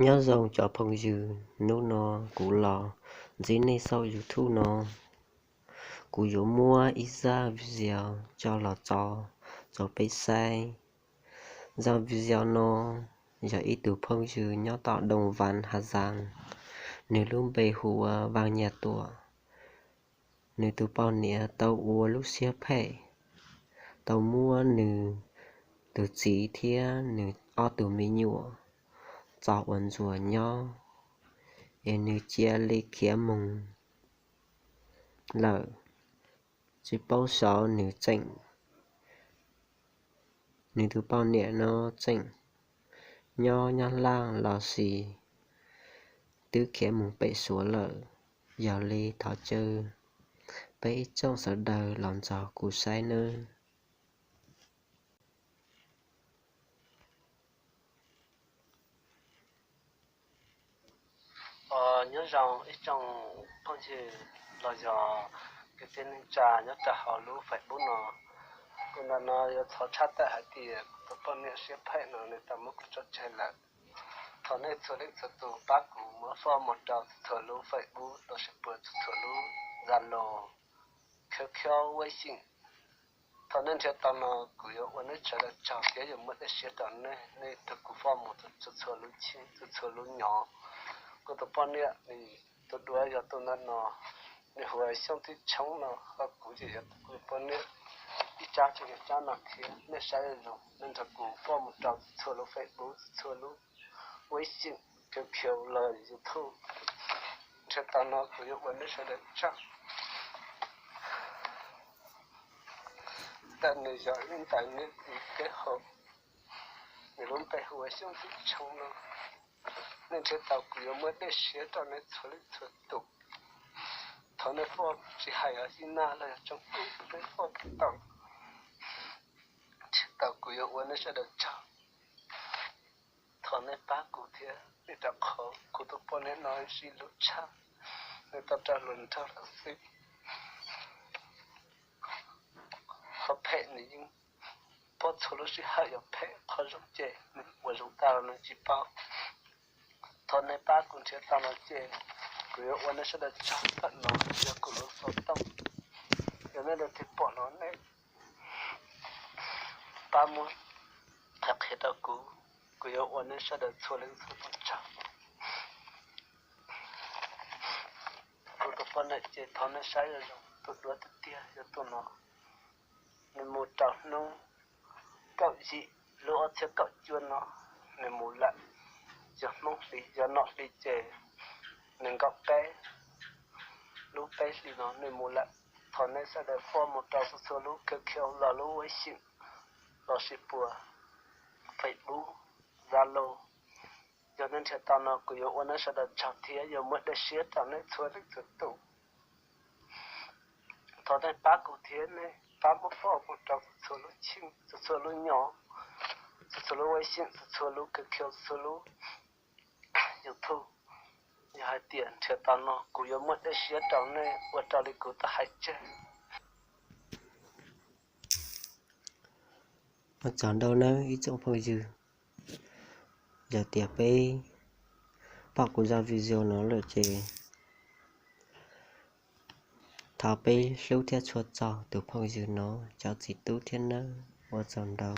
Nyob zoo cov phooj ywg, hnub no kuv los ntsib nej saum YouTube no, kuv yuav muab ib zaj video coj los tso rau peb saib. Zaj video no yog ib tug phooj ywg nyob tom Doo Vas Has Zaas, nws lub npe hu ua Vaj Nyiaj Tuam. Nws tus poj niam tau ua lub siab phem, tau muab nws tus txiv thiab nws ob tug me nyuam txo ua ntsuag nyob, es nws cia li khiav mus lawm, tsis paub xyov nws tseem, nws tus poj niam no tseem nyob Nyab Laj los sis twb khiav mus pem Suav lawm. Yog li thov caw peb ib tsoom sawv daws los nrog kuv saib nawb. Nyob zoo ib tsoom phooj ywg los yog kwv tij neej tsa nyob rau hauv lub Facebook no. Tus ntawm no yuav thov tshaj tawm hais tias kuv tus poj niam siab phem no nws tau muab kuv tso tseg lawm. Thov nej txhua leej txhua tus pab kuv muab foj mus rau txhua txhua lub Facebook los sis puas txhua txhua lub Zalo, Q Q, Weixin. Thov nej nrhiav tau no kuv yuav ua nej sawv daws tsaug thiab yuav muab dej siab rau nej, nej nrog kuv foj mus txhua txhua lub cheej, txhua txhua lub nyob. Kuv tus poj niam nws tus duab yog tus ntawm no, nws hu ua Xyooj Txwj Tshoob no, ho kuv ces yog kuv tus poj niam ib tsab tseem yog tsab no thiab. Nej saib zoo, nej nrog kuv foj mus rau txhua txhua lub Facebook, txhua txhua lub Weixin, Q Q los YouTube. Nrhiav tau no kuv yuav ua nej sawv daws tsaug. Ntawm nws yog ib ntawm nws txiv kev hauv, nws lub npe hu ua Xyooj Txwj Tshoob no. Nej nrhiav tau kuv yuav muab dej siab rau nej txhua leej txhua tus. Thov nej foj, tsis hais yog Xib Naj los yog Tsoom Kub, nej foj tau, nrhiav tau kuv yuav ua nej sawv daws tsaug. Thov nej pab kuv thiab, vim rau qhov kuv tus poj niam no sib hlub tshaj, nws tau raug luag nrog lawm xwb. Qhov phem nws yeej paub txhua lub sij hawm yuav phem, qhov zoo ces nws ua zoo tag los nws tsis paub. Thov nej pab kuv nrhiav tau no ces kuv yuav ua nej sawv daws tsaug. Ntawm no yog kuv lub xov tooj, yog nej leej twg pom no nej pab muab qhia qhia rau kuv, kuv yuav ua nej sawv daws txhua leej txhua tus tsaug. Kuv tus poj niam ces thov nej saib zoo zoo, tus duab tiag tiag yog tus no. Nws mus rau hnub kaum yim lub ob txhiab kaum cuaj no, nws mus lawm. Yog Hmoob hli, yog nom hli ces nees nkaum peb lub peb hli no nws mus lawm. Thov nej sawv daws foj mus rau txhua txhua lub Q Q los lub Weixin los sis puas Facebook, Zalo. Yog nej nrhiav tau no kuv yuav ua nej sawv daws tsaug thiab yuav muab dej siab rau nej txhua leej txhua tus. Thov nej pab kuv thiab, nej pab muab foj mus rau txhua txhua lub cheej, txhua txhua lub nyob, txhua txhua lub Weixin, txhua txhua lub Q Q, txhua lub YouTube. Yog hais tias nrhiav tau no kuv yuav muab dej siab rau nej ua raws li kuv tau hais tseg. Ua tsaug ntau nawb ib tsoom phooj ywg. Yog tias peb pom kuv zaj video no lawm ces thov peb hlub thiab txhua txog tus phooj ywg no cov txiv tub thiab nawb. Ua tsaug ntau.